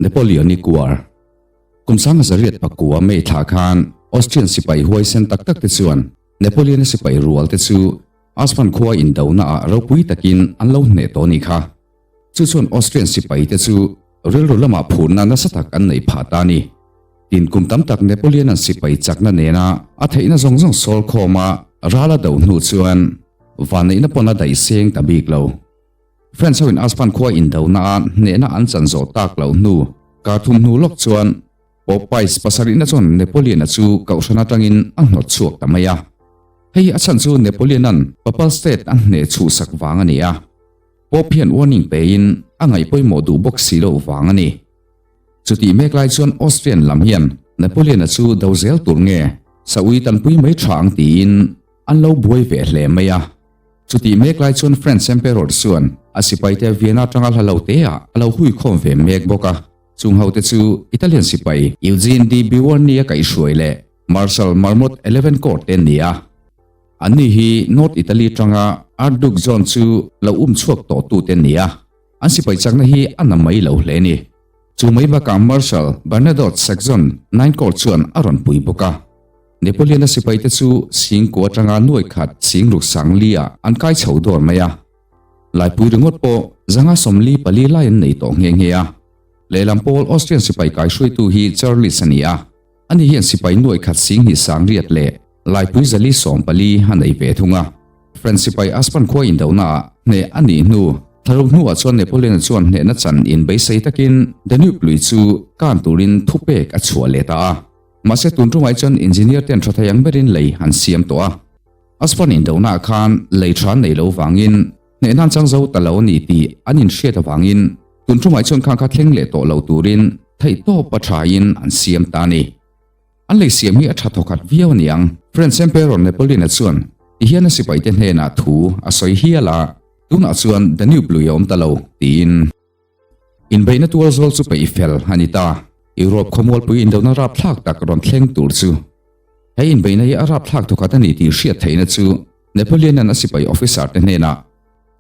Napoleonic War. Kum 1809 May thla khan Austrian sipai huaisen tak tak te chuan Napoleon-a sipai rual te chu Aspan khua indona ah ropui takin an lo hneh tawh a ni kha. Chu chuan Austrian sipai te chu rilru lamah phurna nasa tak an neih phah ta a ni. Tin kum tam tak Napoleon-a'n sipai chakna nena a theihna zawng zawng sawl khawma ral a do hnu chuan vanneihna pawn a daih seng ta bik lo. French hoin Aspan khua indona a hnehna an chan zawh tak loh hnu kar thum hnu lawk chuan Pope Pius pasarihna chuan Napoleon-a chu kohhran atangin a hnawt chhuak ta mai a. Hei hi a chhan chu Napoleon-a'n Papal State a hneh chhuhsak vang a ni a. Pope hian warning pein a ngaih pawimawh duh bawk si loh vang a ni. Chutih mek lai chuan Austrian lam hian Napoleon-a chu do zel tur nge Saui tanpui mai tha ang tiin an lo buai ve hle mai a. Chutih mek lai chuan French Emperor chuan a sipaite Vienna atanga hla lo te ah a lo hui khawm ve mek bawk a. Chung hote chu Italian sipai Eugene de Beauharnais a kaihhruai leh Marshal Marmot Eleven Corps te an ni a. Anni hi North Italy atanga Archduke John chu lo um chhuak tawh tute an ni a. An sipai chakna hi a na mai lo hle a ni. Chu mai bakah Marshal Bernadotte Saxon Nine Corps chuan a rawn pui bawk a. Napoleon-a sipaite chu singkua atanga nuai khat sing ruk sang li ah an kai chho dawr mai a. Laipui ringawt pawh zanga 44 lai an nei tawh nghe nghe a. Lehlam pawl Austrian sipai kaihruaitu hi Charles a ni a. Ani hian sipai nuai khat sing hnih sang riat leh laipui 114 a nei ve thung a. French sipai Aspan khua indonaah hneh a nih hnu thlaruk hnuah chuan Napoleon-a chuan hnehna chan in beisei takin Danube lui chu kan turin thupek a chhuah leh ta a. Mahse tun tumah chuan engineer ten tha thei ang berin lei an siam tawh a. Aspan indonaah khan lei tha an nei lo vangin hnehna an chang zo ta lo a ni tih an inhriat avangin tun tumah chuan khang kha thleng leh tawh lo turin theihtawp a thain an siam ta a ni. An lei siam hi a tha thawkhat viau a niang. French Emperor Napoleon-a chuan ti hian a sipaite hnenah thu a sawi hial a, Tunah chuan Danube lui a awm ta lo, tiin. Inbeihna tual zawl chu peih fel a ni ta. Europe khawmualpui indona rapthlak tak rawn thleng tur chu. He inbeihna hi a rapthlak thawkhat a ni tih hriat theihna chu Napoleon-a'n a sipai officer te hnenah,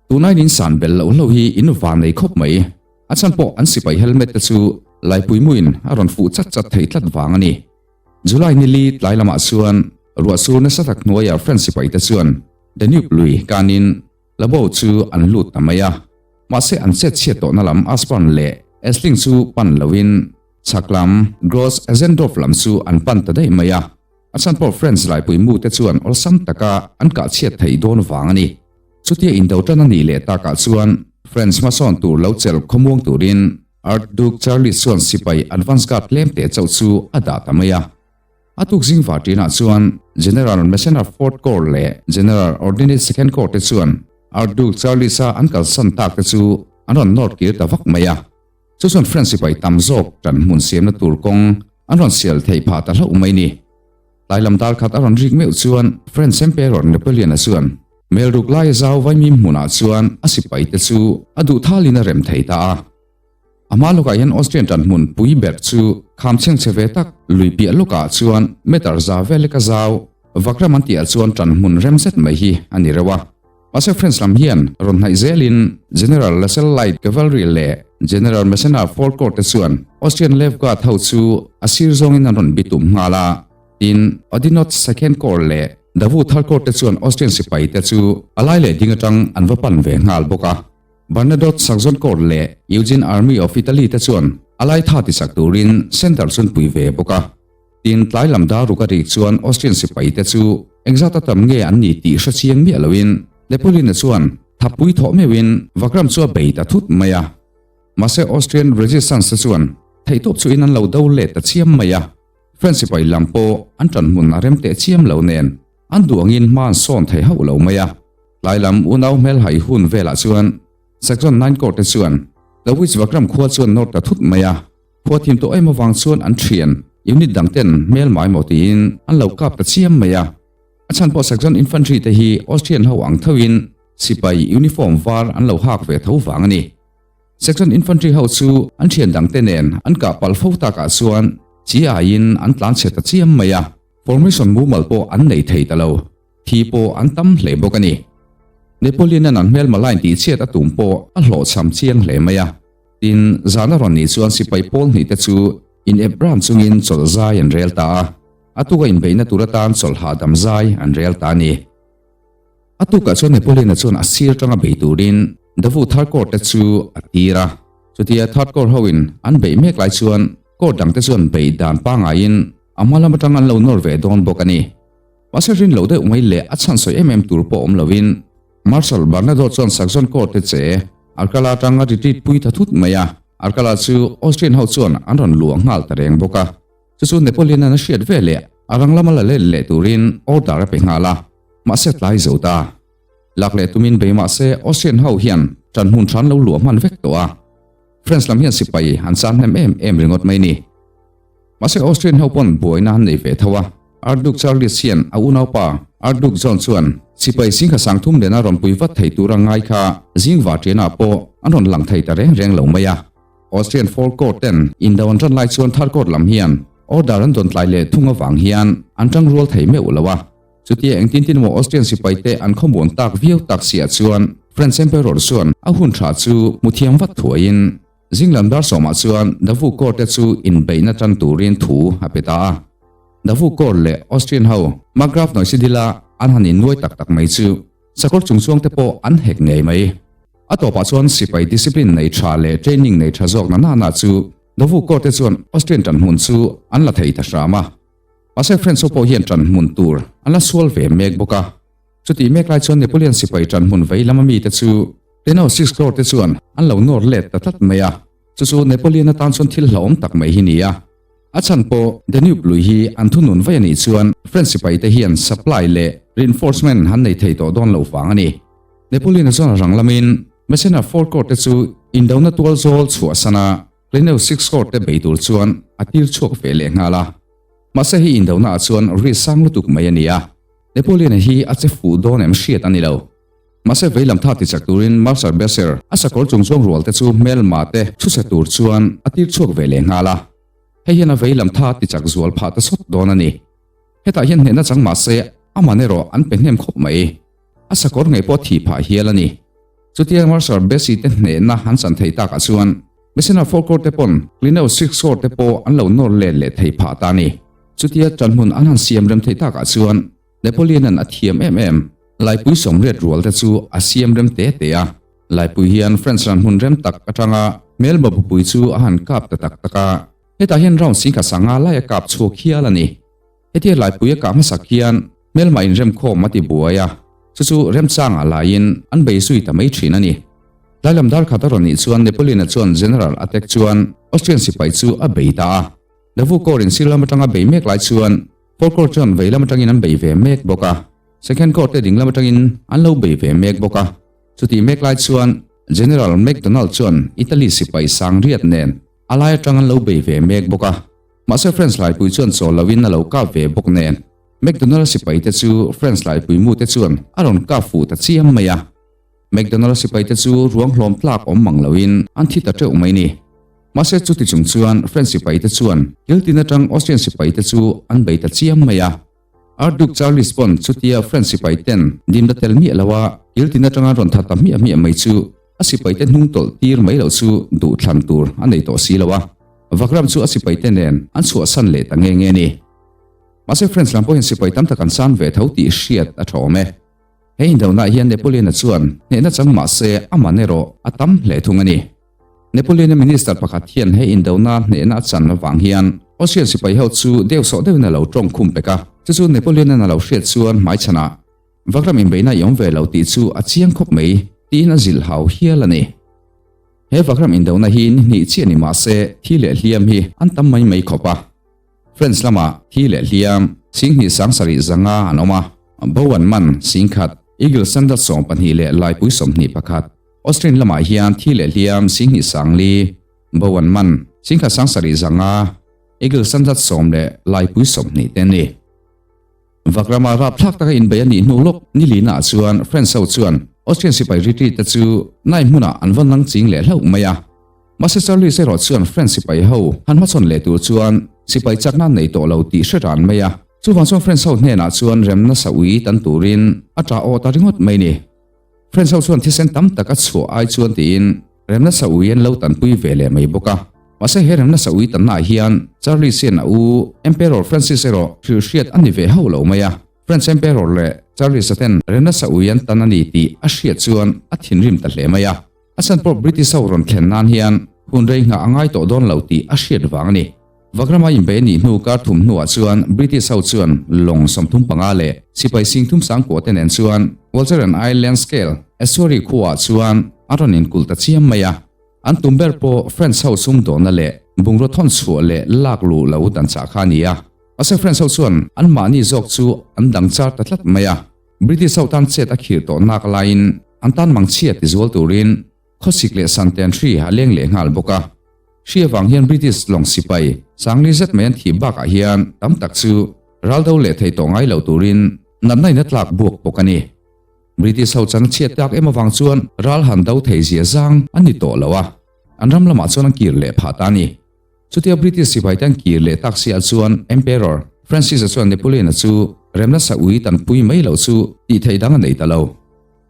Tunai nin san bel loh hlo hi in van nei khawp mai. A chhan pawh an sipai helmet te chu laipui muin a rawn fuh chat chat thei tlat vang a ni. July ni li tlai lamah chuan ruahsur nasa tak hnuaia French sipai te chuan Danube lui kanin Labo chu an lut ta mai a. Mahse an chet chhiat tawhna lam Aspern leh Essling chu pan loin chhak lam Gross Azendorf lam chu an pan ta daih mai a. A chhan pawh French laipui mu te chuan awlsam taka an kah chhiat theih dawn vang a ni. Chutia indo tan a nih leh takah chuan French hmasawn tur lo chelh khawmuang turin Archduke Charles chuan sipai advance guard tlem teh chauh chu a dah ta mai a. A tuk zing vartinah chuan General Massena Fourth Corps leh General Ordinate Second Corps te chuan Archduke Charles-a an kalsan tak te chu an rawn nawr kir ta vak mai a. Chu chuan French sipai tam zawk tan hmun siamna tur kawng an rawn sial theih phah ta hlauh mai ni. Tlai lam dar khat a rawn rik meuh chuan French Emperor Napoleon-a chuan Melruk laia zau vaimim hmunah chuan a sipaite chu a duh thalin a rem thei ta a. A hma lawkah hian Austrian tan hmun pui ber chu kham chhengchhe ve tak lui piah lawkah chuan meter za vel leka zau vakram an tihah chuan tan hmun rem zet mai hi a ni reuh a. Mahse French lam hian rawn hnaih zelin General Lassalle Light Cavalry leh General Massena Fourth Corps te chuan Austrian Left Guard ho chu a sir zawngin an rawn bitum nghal a. Tin, Oudinot Second Corps leh Davout Third Corps te chuan Austrian sipai te chu a lai leh ding atang an va pan ve nghal bawk a. Bernadotte Saxon Corps leh Eugene Army of Italy te chuan a lai tha tichak turin center chu an pui ve bawk a. Tin, tlai lam dar ruk a rik chuan Austrian sipai te chu engzat a tam nge an ni tih hre chiang miah loin Napoleon-a chuan thapui thawh meuhin Wagram chu a bei ta thut mai a. Mahse Austrian resistance te chuan theihtawp chuin an lo do let ta chiam mai a. French sipai lam pawh an ṭan hmun a rem teh chiam lo nen an duh angin hma an sawn thei hauh lo mai a. Tlai lam unau hmelhai hun velah chuan Saxon Nine Corps te chuan Lowitz Wagram khua chuan nawr ta thut mai a. Khua thim tawh em avang chuan an ṭhian unit dang ten hmel mai maw tiin an lo kap ta chiam mai a. A chhan pawh Saxon Infantry te hi Austrian ho ang thoin sipai uniform var an lo hak ve tho vang a ni. Saxon Infantry ho chu an ṭhian dang te nen an kah palh fo takah chuan chi aiin an tlan chhe ta chiam mai a. Formation mumal pawh an nei thei ta lo. Thi pawh an tam hle bawk a ni. Napoleon-a'n an hmelma line tihchhiat a tum pawh a hlawhchham chiang hle mai a. Tin, zan a rawn nih chuan sipai pawl hnih te chu in ep ran chungin chawlh zai an rel ta a, a tuka inbeihna tur atan chawlh hahdam zai an rel ta a ni. A tukah chuan Napoleon-a chuan a sir tanga bei turin Davout Third Corps te chu a tir a. Chutia Third Corps hoin an beih mek lai chuan Corps dangte chuan beih dan pangaiin a hma lam atang an lo nawr ve dawn bawk a ni. Mahse rin loh deuh mai leh a chhan sawi em em tur pawh awm loin Marshal Bernadotte chuan Saxon Corps te che Alcala atang a retreat pui ta thut mai a, Alcala chu Austrian ho chuan an rawn luah nghal ta reng bawk a. Chu chu Napoleon-a'n a hriat ve leh a rang lama la let leh turin order a pe nghal a, mahse tlai zo ta. Lak leh tumin bei mahse Austrian ho hian ṭan hmun ṭhan lo luah hman vek tawh a. France lam hian sipai an chan hnem em em ringawt mai ni. Mahse Austrian ho pawn buaina an nei ve tho a, Archduke Charles hian a unaupa Archduke John chuan sipai singkha sangthum nena rawn pui vat thei tura ngai kha zing varṭianah pawh an rawn lang thei ta reng reng lo mai a. Austrian Fourth Court ten indo an ṭan lai chuan Third Court lam hian order an dawn tlai leh thung avang hian an ṭang rual thei meuh lo a. Chutia engtin tin emaw Austrian sipaite an khawmuan tak viau tak siah chuan French Emperor chuan a hun ṭha chu hmu thiam vat thuaiin zinglam dar sawmah chuan Davout Corps te chu inbeihna ṭan turin thu a pe ta a. Davout Corps leh Austrian ho Markgraf Neusiedl-a an han innuai tak tak mai chu sakawr chungchuang te pawh an hek ngei mai. A tawpah chuan sipai discipline nei tha leh training nei tha zawk na nana chu Davout Corps te chuan Austrian ṭanhmun chu an la thei ta hram a. Mahse French ho pawh hian ṭanhmun tur an la sual ve mek bawk a. Chutih mek lai chuan Napoleon sipai ṭanhmun vei lama mite chu Renault Six Corps te chuan an lo nawr let ta tlat mai a. Chu chu Napoleon atan chuan thil hlauhawm tak mai hi ni a. A chhan pawh Danube lui hi an thunun vai a nih chuan French sipai te hian supply leh reinforcement an nei thei tawh dawn loh vang a ni. Napoleon-a chuan a rang lamin Messina Four Corps te chu indona tual zawl chhuahsan a Renault Six Corps te bei tur chuan a tir chhuak ve leh nghal a. Mahse hei indona ah chuan ri sang lutuk mai a ni a, Napoleon-a hi a che fuh dawn em hriat a ni lo. Mahse veilam tha tichak turin Marshal Besser a sakawr chungchuang rual te chu hmelma te chhuchhe tur chuan a tir chhuak ve leh nghal a. Hei hian a veilam tha tichak zual phah ta sawt dawn a ni. Hetah hian hnehna chang mahse a man erawh an pe hnem khawp mai. A sakawr ngei pawh thih phah hial a ni. Chutia Marshal Bessie te hnehna an chan thei takah chuan Messina Four Court te pawn Clineu Six Court te pawh an lo nawr let leh thei phah ta a ni. Chutia ṭanhmun an han siam rem theih takah chuan Napoleon-a'n a thiam em em. Laipui sawmriat rual te chu a siam rem te te a. Laipui hian French ran hmun rem tak aṭanga hmelma bupui chu a han kap ta tak tak a. Hetah hian round singkhat sanga lai a kap chhuak hial a ni. Hetia laipui a kah hmasak hian hmelma inremkhawm a ti buai a, chu chu remchangah laiin an bei zui ta mai thin a ni. Tlailam dar khat a rawn nih chuan Napoleon-a chuan General Attack chuan Austrian sipai chu a bei ta a. Davout Corps in sir lam atanga bei mek lai chuan Fourth Corps chuan vei lam atangin an bei ve mek bawk a, Second Corps te ding lam atangin an lo bei ve mek bawk a. Chutih mek lai chuan General MacDonald chuan Italy sipai sang riat nen a lai atang an lo bei ve mek bawk a. Mahse French laipui chuan chawl loin a lo kap ve bawk nen, McDonald sipaite chu French laipui mute chuan a rawn kap fuh ta chiam mai a. McDonald sipaite chu ruang hlawm tlak awm mang loin an thi ta teuh mai ni. Mahse chuti chung chuan French sipaite chuan kil tin atang Austrian sipaite chu an bei ta chiam mai a. Archduke Charles pawn chutia French sipai ten dimna tel miah lo a kil tin atanga rawn that ta hmiah hmiah mai chu a sipai te hnung tawlh tir mai loh chu duh thlan tur a nei tawh si lo a, Wagram chu a sipai te nen an chhuahsan leh ta nge nge ni. Mahse French lam pawhin sipai tam tak an san ve tho tih hriat a tha awm e. He indonaah hian Napoleon-a chuan hnehna chang mahse a man erawh a tam hle thung a ni. Napoleon-a minister pakhat hian he indona hnehna a chan avang hian Austrian sipai ho chu deuh sawh deuhin a lo tawng khum pek a, chu chu Napoleon-a'n a lo hriat chuan hmaichhanah Wagram inbeihna i awm ve lo tih chu a chiang khawp mai tiin a zilh hau hial a ni. He Wagram indona hi ni hnih chiah ni mah se thi leh hliam hi an tam mai mai khawp a. French lamah thi leh hliam singhnih sangsarih zanga an awm a, Bow an man singkhat, Eagle Sandal 12 leh Laipui 21. Austrian lamah hian thi leh hliam singhnih sangli, bo an man, singkhat sangsarih zanga, Eagle sanzat sawm leh laipui 20 te an ni. Vakrama rapthlak taka inbei a nih hnu lawk nilina ah chuan French ho chuan Austrian sipai retreat te chu nai hmunah an va nang ching leh hlauh mai a. Mahse Charles erawh chuan French sipai ho han hmachhawn leh tur chuan sipai chakna an nei tawh lo tih hre ran mai a. Chuvang chuan French ho hnenah chuan remna sa ui tan turin a tah aw ta ringawt mai ni. French ho chuan thisen tam tak a chhuah ai chuan tiin Remna Saui an lo tanpui ve leh mai bawk a. Mahse he Remna Saui tannaah hian Charles hian a u Emperor Francis erawh hrilh hriat a ni ve hauh lo mai a. French Emperor leh Charles-a ten Remna Saui an tan a ni tih a hriat chuan a thinrim ta hle mai a. A chhan pawh British ho rawn thlen nan hian hun rei nghah a ngai tawh dawn lo tih a hriat vang a ni. Vagrama inbei a nih hnu kar thum hnuah chuan British ho chuan lawng 35 leh sipai 30 sangkua te nen chuan Walcheren Island Scale Estuary khuaah chuan an rawn inkulh ta chiam mai a. An tum ber pawh French ho sumdawnna leh bungraw thawn chhuah leh lak luh lo dan chah kha a ni a. Mahse French ho chuan anmahni zawk chu an dang char ta tlat mai a. British ho tan chet a khirh tawh nak laiin an tan mangchhia tizual turin khawsik leh santen hri a leng leh nghal bawk a. Hri avang hian British lawng sipai sangli zet mai an thih bakah hian tam tak chu raldo leh thei tawh ngai lo turin natna in a tlak buak bawk a ni. British ho chan a chhiat tak em avang chuan ral han do thei zia zang an ni tawh lo a, an ram lamah chuan an kir leh phah ta a ni. Chutia British sipaite an kir leh tak siah chuan Emperor Francis-a chuan Napoleon-a chu remna sa ui tanpui mai loh chu tih theih dang a nei ta lo.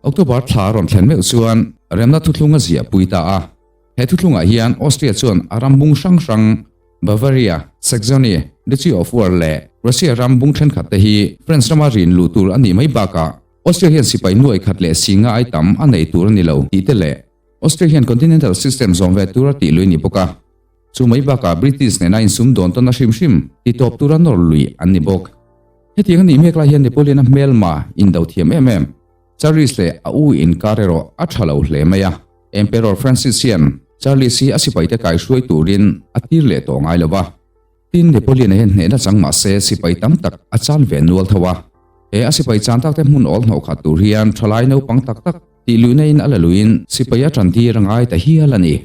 October thla a rawn thlen meuh chuan remna thuthlung a ziahpui ta a. He thuthlungah hian Austria chuan a ram bung hrang hrang Bavaria, Saxony, Duchy of War leh Russia ram bung thenkhat te hi France rama rin luh tur a nih mai bakah Austria hian sipai nuai khat leh singa ai tam a nei tur a ni lo tih te leh Austria hian Continental System zawm ve tur a tih lui a ni bawk a. Chu mai bakah British nena insum dawn tawn a hrim hrim ti tawp tura nawr lui an ni bawk. Hetiang a nih mek lai hian Napoleon-a hmelma indo thiam em em Charles leh a u inkar erawh a tha lo hle mai a. Emperor Francis hian Charles hi a sipaite kaihruai turin a tir leh tawh ngai lo va. Tin, Napoleon-a hian hnehna chang mah se sipai tam tak a chan ve nual tho a. He a sipai chan takte hmun awl hnawh khat tur hian thalai naupang tak tak tih luihna in a la luiin sipai a tan tir a ngai ta hial a ni.